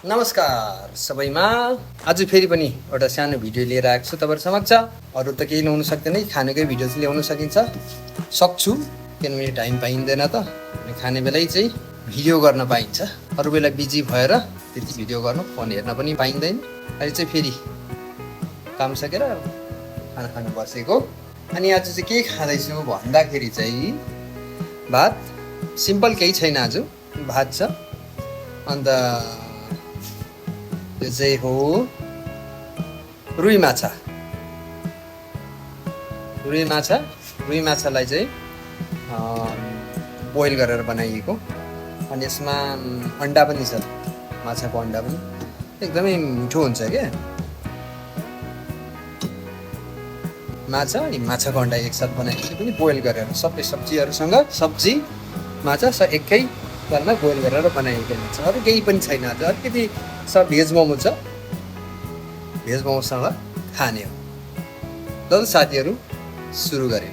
नमस्कार सबैमा। आज फेरि पनि एउटा सानो भिडियो लिएर आएको छु तपाईँहरू समक्ष। अरू त केही ल्याउनु सक्दैन, खानेकै भिडियो चाहिँ ल्याउन सक्छु किनभने टाइम पाइँदैन त। अनि खाने बेलै चाहिँ भिडियो गर्न पाइन्छ, अरू बेला बिजी भएर त्यति भिडियो गर्नु फोन हेर्न पनि पाइँदैन। अहिले चाहिँ फेरि काम सकेर खाना खानु बसेको। अनि आज चाहिँ के खाँदैछु भन्दाखेरि चाहिँ भात, सिम्पल केही छैन, आज भात छ। अन्त यो चाहिँ हो रुई माछा। रुई माछालाई चाहिँ बोइल गरेर बनाइएको। अनि यसमा अन्डा पनि छ, माछाको अन्डा पनि एकदमै मिठो हुन्छ क्या। माछाको अन्डा एकसाथ बनाइएको पनि बोइल गरेर सबै सब्जीहरूसँग, सब्जी माछा एकै बारमा बोइल गरेर बनाइएको हुन्छ। अरू केही पनि छैन। आज अलिकति सब भेज मोमो छ, भेज मोमोसँग खाने हो। ल साथीहरू सुरु गरे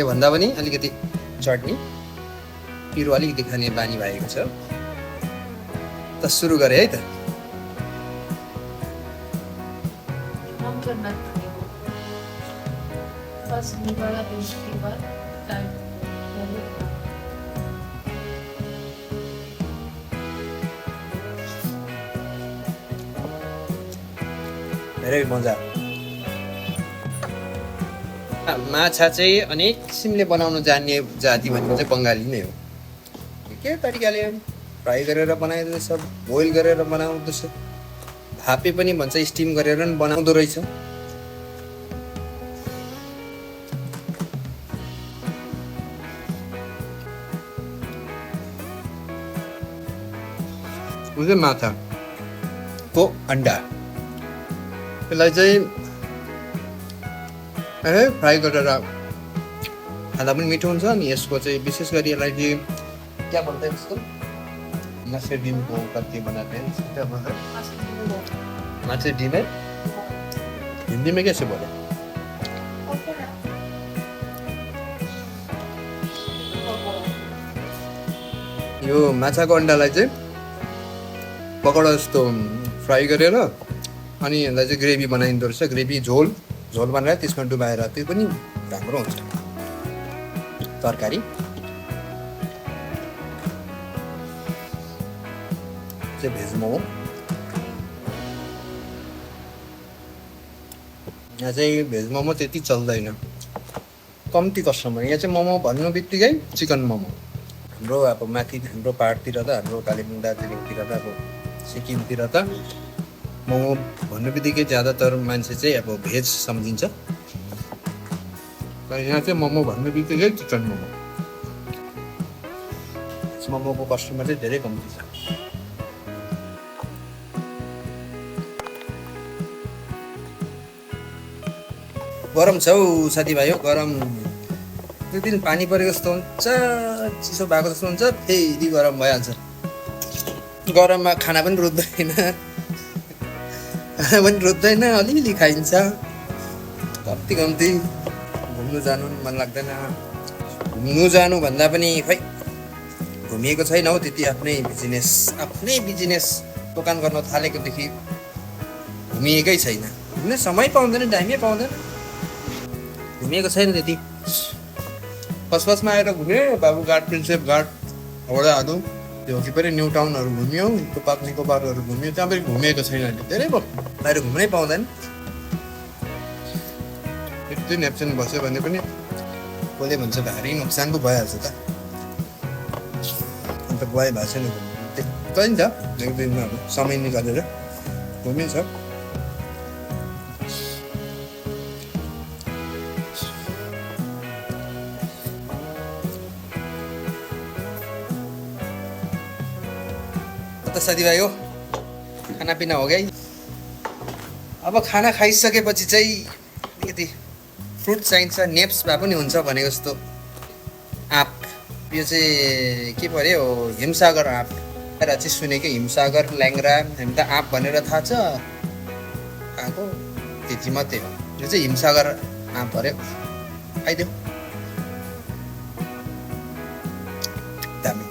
भन्दा पनि अलिकति चटनी पिरो अलिकति खाने बानी भएको छ त सुरु गरे है त। धेरै मजा। माछा चाहिँ अनेक किसिमले बनाउन जान्ने जाति भनेको चाहिँ बङ्गाली नै हो। के तरिकाले फ्राई गरेर बनाइँदैछ, बोइल गरेर बनाउँदैछ, भापे पनि भन्छ, स्टिम गरेर पनि बनाउँदो रहेछ। माछाको अन्डा यसलाई चाहिँ फ्राई गरेर खाँदा पनि मिठो हुन्छ। अनि यसको चाहिँ विशेष गरी यसलाई चाहिँ क्या बोलते हैं इसको, माछा डिम को करके बनाते हैं, क्या बोलते हैं, माछा डिम है हिंदी में कैसे बोले? यो माछाको अन्डालाई चाहिँ पकौडा जस्तो फ्राई गरेर अनि यसलाई चाहिँ ग्रेभी बनाइँदो रहेछ। ग्रेभी झोल बनाएर त्यसमा डुबाएर, त्यो पनि राम्रो हुन्छ तरकारी। चाहिँ भेज मोमो यहाँ चाहिँ भेज मोमो त्यति चल्दैन, कम्ती कस्टमर। यहाँ चाहिँ मोमो भन्नु बित्तिकै चिकन मोमो। हाम्रो अब माथि हाम्रो पाहाडतिर त, हाम्रो कालिम्पोङ दार्जिलिङतिर त, अब सिक्किमतिर त मोमो भन्नु बित्तिकै ज्यादातर मान्छे चाहिँ अब भेज सम्झिन्छ। तर यहाँ चाहिँ मोमो भन्नु बित्तिकै चिकन मोमो। मोमोको कस्टमर चाहिँ धेरै कम्ती छ। गरम छ हौ साथीभाइ, हो गरम। त्यो दिन पानी परेको जस्तो हुन्छ, चिसो भएको जस्तो हुन्छ, फेरि गरम भइहाल्छ। गरममा खाना पनि रुच्दैन, अलिअलि खाइन्छ, कम्ती घुम्नु जानु मन लाग्दैन। घुम्नु जानु भन्दा पनि खै घुमिएको छैन हौ त्यति। आफ्नै बिजनेस दोकान गर्न थालेकोदेखि घुमिएकै छैन। घुम्ने समय पाउँदैन, टाइमै पाउँदैन, घुमिएको छैन त्यति। फर्स्टमा आएर घुम्यो बाबुघाट, प्रिन्सेप घाट, हाउडाहरू, त्यो कि पनि न्यू टाउनहरू घुम्यो, निकोबारहरू घुम्यो। त्यहाँ पनि घुमेको छैन अहिले, धेरै भयो, बाहिर घुम्नै पाउँदैन। यति एब्सेन्ट बस्यो भने पनि कसले भन्छ भारी नोक्सान पो भइहाल्छ त। अन्त गए भएको छैन घुम्नु, त्यही नि त। एक दिनमा अब समय निकालेर घुमिन्छ। त साथीभाइ हो खानापिना हो गई। अब खाना खाइसकेपछि चाहिँ अलिकति फ्रुट चाहिन्छ, नेप्स भए पनि हुन्छ भनेको जस्तो आँप। यो चाहिँ के पऱ्यो, हिमसागर आँप चाहिँ सुनेको, हिमसागर, ल्याङ्ग्रा। हामी त आँप भनेर थाहा छ, खाएको त्यति मात्रै हो। यो चाहिँ हिमसागर आँप पऱ्यो, खाइदियो। दामी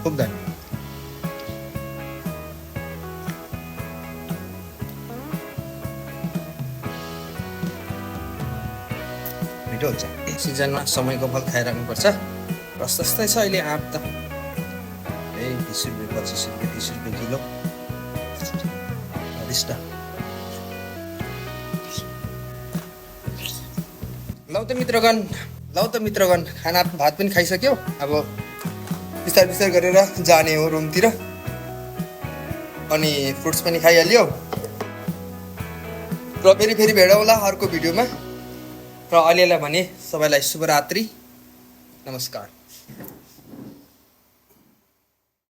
पुग्दैन। मिठो हुन्छ। सिजनमा समयको फल खाइराख्नुपर्छ। र सस्तै छ अहिले आँप त 20 रुपियाँ 25 रुपियाँ 30 रुपियाँ किलो। स्वादिष्ट। लौ त मित्रगण खाना भात पनि खाइसक्यो। अब बिस्तार गरेर जाने हो रुमतिर। अनि फ्रुट्स पनि खाइहाल्यो। र फेरि भेटौँला अर्को भिडियोमा। र अहिलेलाई भने सबैलाई शुभरात्रि। नमस्कार।